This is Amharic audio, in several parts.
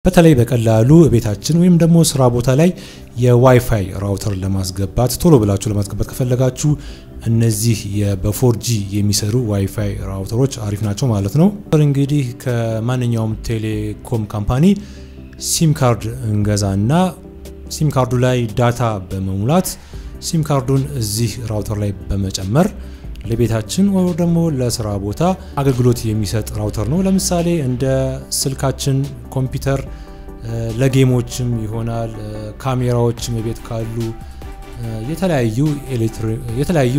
በተለይ በቀላሉ ቤታችን ወይም ደግሞ ስራ ቦታ ላይ የ WiFi router ለማስገባት፣ ቶሎ ብላችሁ ለማስገባት ከፈለጋችሁ እነዚህ በ 4G የሚሰሩ WiFi router ኦች አሪፍ ናቸው ማለት ነው። እንግዲህ ከማንኛውም telecom company SIM card እንገዛና SIM card ኡ ላይ data በመሙላት SIM card ኡን እዚህ router ላይ በመጨመር ለቤታችን ወይ ደግሞ ለስራ ቦታ አገልግሎት የሚሰጥ router ነው። ለምሳሌ እንደ ስልካችን፣ ኮምፒውተር፣ ለ game ኦችም ይሆናል፣ ካሜራዎችም ቤት ካሉ የተለያዩ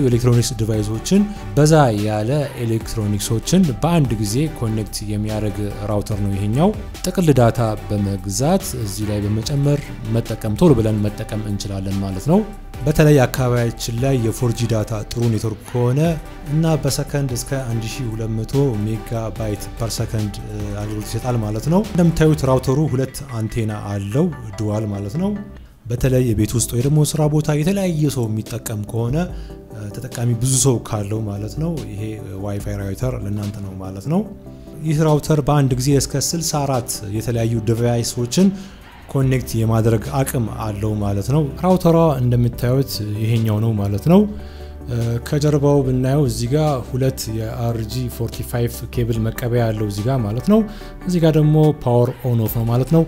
electronics device ኦችን፣ በዛ ያለ ኤሌክትሮኒክሶችን በአንድ ጊዜ connect የሚያደርግ router ነው ይሄኛው። ጥቅል data በመግዛት እዚህ ላይ በመጨመር መጠቀም፣ ቶሎ ብለን መጠቀም እንችላለን ማለት ነው። በተለይ አካባቢያችን ላይ የ 4G data ጥሩ ኔትወርክ ከሆነ እና በሰከንድ እስከ 1200 megabyte per second አገልግሎት ይሰጣል ማለት ነው። እንደምታዩት router ኡ ሁለት አንቴና አለው፣ dual ማለት ነው። በተለይ የቤት ውስጥ ወይ ደግሞ ስራ ቦታ የተለያየ ሰው የሚጠቀም ከሆነ፣ ተጠቃሚ ብዙ ሰው ካለው ማለት ነው፣ ይሄ WiFi router ለእናንተ ነው ማለት ነው። ይህ router በአንድ ጊዜ እስከ 64 የተለያዩ device ኦችን connect የማድረግ አቅም አለው ማለት ነው። Router ዋ እንደምታዩት ይሄኛው ነው ማለት ነው። ከጀርባው ብናየው እዚህ ጋ ሁለት የ RJ 45 ኬብል መቀበያ ያለው እዚህ ጋ ማለት ነው። እዚህ ጋ ደግሞ power on off ነው ማለት ነው።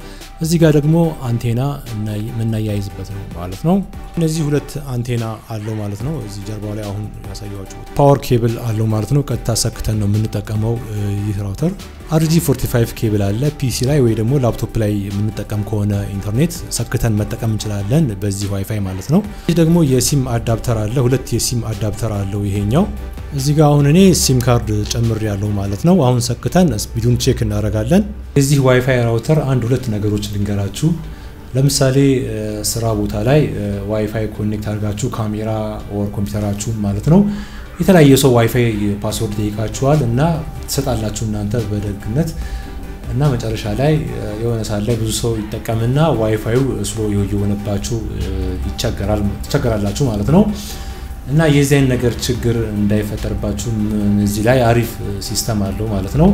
እዚህ ጋ ደግሞ አንቴና የምናያይዝበት ነው ማለት ነው። እነዚህ ሁለት አንቴና አለው ማለት ነው። እዚህ ጀርባው ላይ አሁን ያሳየኋችሁ power cable አለው ማለት ነው። ቀጥታ ሰክተን ነው የምንጠቀመው ይህ router። RJ 45 ኬብል አለ። PC ላይ ወይ ደግሞ ላፕቶፕ ላይ የምንጠቀም ከሆነ ኢንተርኔት ሰክተን መጠቀም እንችላለን በዚህ ዋይፋይ ማለት ነው። ይህ ደግሞ የ SIM adapter አለ። ሁለት የ SIM adapter አለው ይሄኛው። እዚህ ጋር አሁን እኔ SIM card ጨምሬያለው ማለት ነው። አሁን ሰክተን speed ኡን check እናደርጋለን። የዚህ WiFi router አንድ ሁለት ነገሮች ልንገራችሁ። ለምሳሌ ስራ ቦታ ላይ WiFi connect አድርጋችሁ ካሜራ or ኮምፒውተራችሁ ማለት ነው፣ የተለያየ ሰው WiFi password ይጠይቃችኋል እና ትሰጣላችሁ እናንተ በደግነት፣ እና መጨረሻ ላይ የሆነ ሰዓት ላይ ብዙ ሰው ይጠቀምና WiFi ዩ slow እየሆነባችሁ ትቸገራላችሁ ማለት ነው። እና የዚህ አይነት ነገር ችግር እንዳይፈጠርባችሁ እዚህ ላይ አሪፍ system አለው ማለት ነው።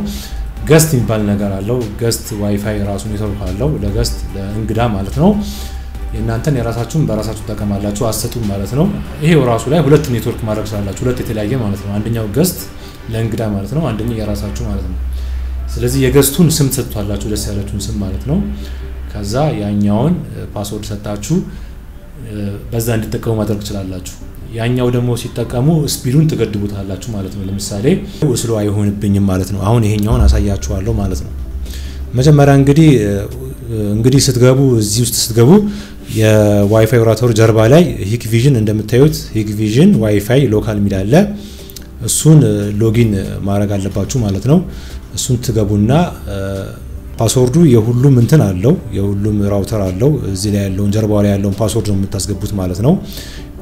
Guest የሚባል ነገር አለው። Guest WiFi ራሱ ኔትወርክ አለው ለ guest፣ ለእንግዳ ማለት ነው። የእናንተን የራሳችሁን በራሳችሁ ትጠቀማላችሁ፣ አትሰጡም ማለት ነው። ይሄው ራሱ ላይ ሁለት ኔትወርክ ማድረግ ስላላችሁ፣ ሁለት የተለያየ ማለት ነው። አንደኛው guest ለእንግዳ ማለት ነው፣ አንደኛው የራሳችሁ ማለት ነው። ስለዚህ የ guest ኡን ስም ትሰጡታላችሁ፣ ደስ ያላችሁን ስም ማለት ነው። ከዛ ያኛውን password ሰጣችሁ በዛ እንዲጠቀሙ ማድረግ ትችላላችሁ። ያኛው ደግሞ ሲጠቀሙ speed ኡን ትገድቡታላችሁ ማለት ነው። ለምሳሌ slow አይሆንብኝም ማለት ነው። አሁን ይሄኛውን አሳያችኋለሁ ማለት ነው። መጀመሪያ እንግዲህ ስትገቡ፣ እዚህ ውስጥ ስትገቡ የ WiFi router ጀርባ ላይ Hikvision፣ እንደምታዩት Hikvision WiFi local የሚል አለ። እሱን login ማድረግ አለባችሁ ማለት ነው። እሱን ትገቡና password ኡ የሁሉም እንትን አለው፣ የሁሉም router አለው። እዚህ ላይ ያለውን፣ ጀርባው ላይ ያለውን password ነው የምታስገቡት ማለት ነው።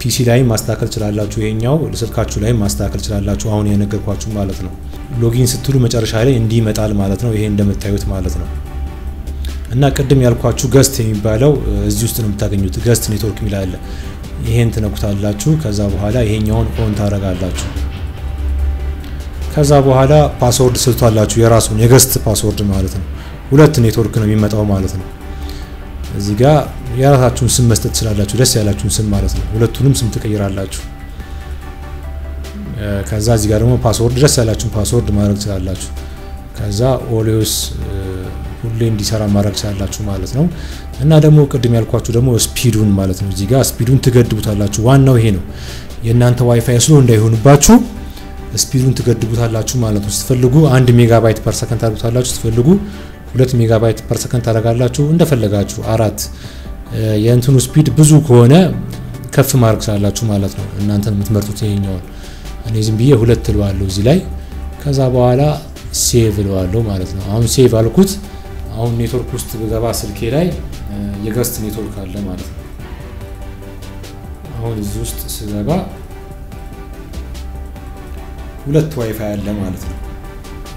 PC ላይ ማስተካከል ትችላላችሁ። ይሄኛው ስልካችሁ ላይ ማስተካከል ትችላላችሁ። አሁን የነገርኳችሁ ማለት ነው። Login ስትሉ መጨረሻ ላይ እንዲህ ይመጣል ማለት ነው። ይሄ እንደምታዩት ማለት ነው። እና ቅድም ያልኳችሁ guest የሚባለው እዚህ ውስጥ ነው የምታገኙት። Guest network የሚል አለ። ይሄን ትነኩታላችሁ። ከዛ በኋላ ይሄኛውን on ታረጋላችሁ። ከዛ በኋላ password ትሰጡታላችሁ፣ የራሱን የ guest password ማለት ነው። ሁለት ኔትወርክ ነው የሚመጣው ማለት ነው። እዚህ ጋር የራሳችሁን ስም መስጠት ትችላላችሁ፣ ደስ ያላችሁን ስም ማለት ነው። ሁለቱንም ስም ትቀይራላችሁ። ከዛ እዚህ ጋር ደግሞ password፣ ደስ ያላችሁን password ማድረግ ትችላላችሁ። ከዛ always ሁሌ እንዲሰራ ማድረግ ትችላላችሁ ማለት ነው። እና ደግሞ ቅድም ያልኳችሁ ደግሞ speed ኡን ማለት ነው። እዚህ ጋር speed ኡን ትገድቡታላችሁ። ዋናው ይሄ ነው። የእናንተ WiFi slow እንዳይሆንባችሁ speed ኡን ትገድቡታላችሁ ማለት ነው። ስትፈልጉ 1 megabyte per second ታደርጉታላችሁ። ስትፈልጉ 2 megabyte per second ታደርጋላችሁ። እንደፈለጋችሁ አራት፣ የእንትኑ speed ብዙ ከሆነ ከፍ ማድረግ ትችላላችሁ ማለት ነው። እናንተ የምትመርጡት ይሄኛውን። እኔ ዝም ብዬ ሁለት እለዋለሁ እዚህ ላይ። ከዛ በኋላ save እለዋለሁ ማለት ነው። አሁን save አልኩት። አሁን ኔትወርክ ውስጥ ብገባ ስልኬ ላይ የ guest network አለ ማለት ነው። አሁን እዚህ ውስጥ ስገባ ሁለት ዋይፋይ አለ ማለት ነው።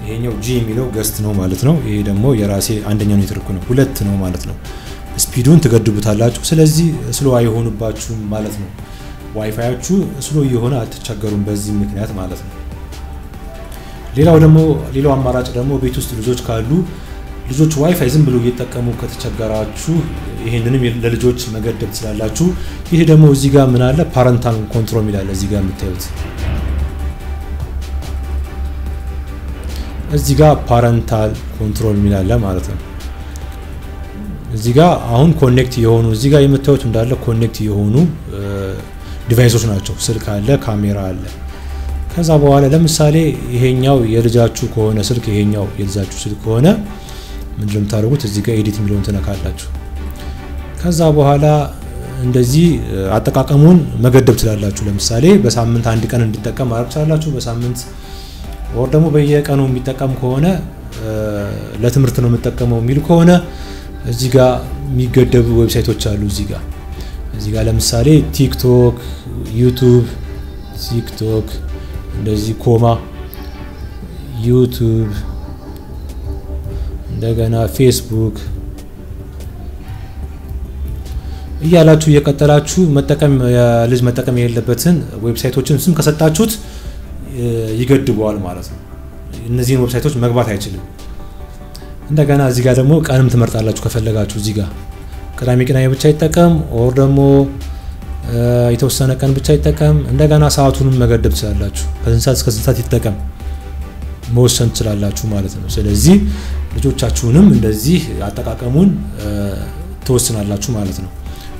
ይሄኛው G የሚለው guest ነው ማለት ነው። ይሄ ደግሞ የራሴ አንደኛው ኔትወርክ ነው። ሁለት ነው ማለት ነው። Speed ኡን ትገድቡታላችሁ። ስለዚህ slow አይሆንባችሁም ማለት ነው። WiFi ያችሁ slow እየሆነ አትቸገሩም በዚህ ምክንያት ማለት ነው። ሌላው ደግሞ፣ ሌላው አማራጭ ደግሞ ቤት ውስጥ ልጆች ካሉ ልጆች ዋይፋይ ዝም ብሎ እየተጠቀሙ ከተቸገራችሁ ይሄንንም ለልጆች መገደብ ትችላላችሁ። ይሄ ደግሞ እዚህ ጋር ምን አለ parental control ይላል። እዚህ ጋር የምታዩት እዚህ ጋር parental control ይላል ማለት ነው። እዚህ ጋር አሁን connect የሆኑ እዚህ ጋር የምታዩት እንዳለ connect የሆኑ device ኦች ናቸው። ስልክ አለ፣ ካሜራ አለ። ከዛ በኋላ ለምሳሌ ይሄኛው የልጃችሁ ከሆነ ስልክ ይሄኛው የልጃችሁ ስልክ ከሆነ ምንድነው የምታደርጉት? እዚህ ጋር edit የሚለውን ትነካላችሁ። ከዛ በኋላ እንደዚህ አጠቃቀሙን መገደብ ትችላላችሁ። ለምሳሌ በሳምንት አንድ ቀን እንዲጠቀም ማድረግ ትችላላችሁ። በሳምንት ወር ደግሞ በየቀኑ የሚጠቀም ከሆነ ለትምህርት ነው የምጠቀመው የሚል ከሆነ እዚህ ጋር የሚገደቡ website ኦች አሉ። እዚህ ጋር ለምሳሌ ቲክቶክ፣ ዩቲዩብ፣ ቲክቶክ እንደዚህ comma ዩቲዩብ እንደገና ፌስቡክ እያላችሁ እየቀጠላችሁ መጠቀም ልጅ መጠቀም የሌለበትን website ኦችን ስም ከሰጣችሁት ይገድበዋል ማለት ነው። እነዚህን website ኦች መግባት አይችልም። እንደገና እዚህ ጋር ደግሞ ቀንም ትመርጣላችሁ ከፈለጋችሁ። እዚህ ጋር ቅዳሜ ቅዳሜ ብቻ ይጠቀም or ደግሞ የተወሰነ ቀን ብቻ ይጠቀም። እንደገና ሰዓቱንም መገደብ ትችላላችሁ። ከስንት ሰዓት እስከ ስንት ሰዓት ይጠቀም መወሰን ትችላላችሁ ማለት ነው። ስለዚህ ልጆቻችሁንም እንደዚህ አጠቃቀሙን ትወስናላችሁ ማለት ነው።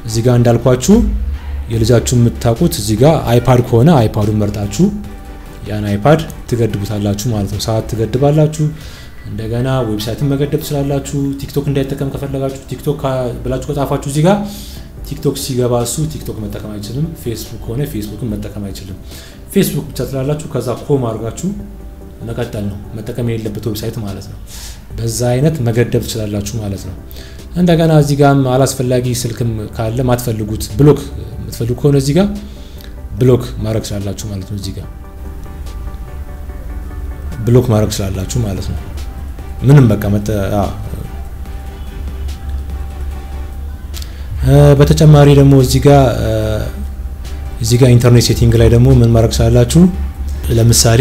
እዚህ ጋር እንዳልኳችሁ የልጃችሁ የምታውቁት እዚህ ጋር አይፓድ ከሆነ አይፓዱን መርጣችሁ ያን አይፓድ ትገድቡታላችሁ ማለት ነው። ሰዓት ትገድባላችሁ። እንደገና website ን መገደብ ትችላላችሁ። ቲክቶክ እንዳይጠቀም ከፈለጋችሁ ቲክቶክ ብላችሁ ከጻፋችሁ እዚህ ጋር ቲክቶክ ሲገባ እሱ ቲክቶክ መጠቀም አይችልም። ፌስቡክ ከሆነ ፌስቡክን መጠቀም አይችልም። ፌስቡክ ብቻ ትላላችሁ። ከዛ comma አድርጋችሁ መቀጠል ነው፣ መጠቀም የሌለበት website ማለት ነው። በዛ አይነት መገደብ ትችላላችሁ ማለት ነው። እንደገና እዚህ ጋርም አላስፈላጊ ስልክም ካለ ማትፈልጉት block የምትፈልጉ ከሆነ እዚህ ጋር block ማድረግ ትችላላችሁ ማለት ነው። እዚህ ጋር block ማድረግ ትችላላችሁ ማለት ነው። ምንም በቃ በተጨማሪ ደግሞ እዚህ ጋር ኢንተርኔት setting ላይ ደግሞ ምን ማድረግ ትችላላችሁ? ለምሳሌ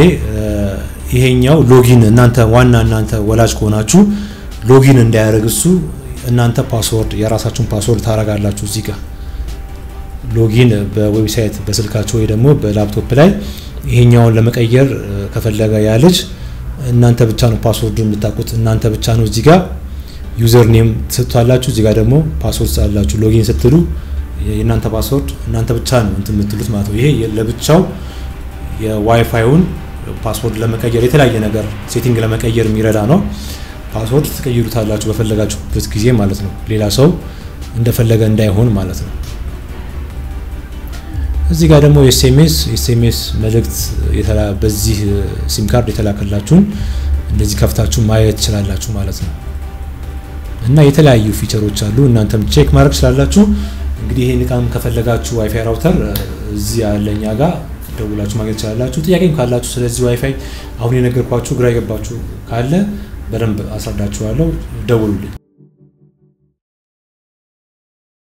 ይሄኛው login እናንተ ዋና እናንተ ወላጅ ከሆናችሁ login እንዳያደርግ እሱ እናንተ password የራሳችሁን password ታረጋላችሁ። እዚህ ጋር login በ website በስልካችሁ ወይ ደግሞ በላፕቶፕ ላይ ይሄኛውን ለመቀየር ከፈለገ ያ ልጅ እናንተ ብቻ ነው password ኡን የምታውቁት፣ እናንተ ብቻ ነው። እዚህ ጋር user name ትሰጡታላችሁ፣ እዚህ ጋር ደግሞ password ትሰጣላችሁ። login ስትሉ የእናንተ password እናንተ ብቻ ነው እንትን የምትሉት ማለት ነው። ይሄ ለብቻው የ WiFi ውን password ለመቀየር የተለያየ ነገር setting ለመቀየር የሚረዳ ነው። password ትቀይሩታላችሁ በፈለጋችሁበት ጊዜ ማለት ነው። ሌላ ሰው እንደፈለገ እንዳይሆን ማለት ነው። እዚህ ጋር ደግሞ SMS መልእክት በዚህ ሲም ካርድ የተላከላችሁን እንደዚህ ከፍታችሁ ማየት ትችላላችሁ ማለት ነው። እና የተለያዩ feature ኦች አሉ፣ እናንተም check ማድረግ ትችላላችሁ። እንግዲህ ይሄን እቃም ከፈለጋችሁ WiFi router እዚህ ያለኛ ጋር ደውላችሁ ማግኘት ትችላላችሁ። ጥያቄም ካላችሁ ስለዚህ ዋይፋይ አሁን የነገርኳችሁ ግራ የገባችሁ ካለ በደንብ አስረዳችኋለሁ። ደውሉልኝ።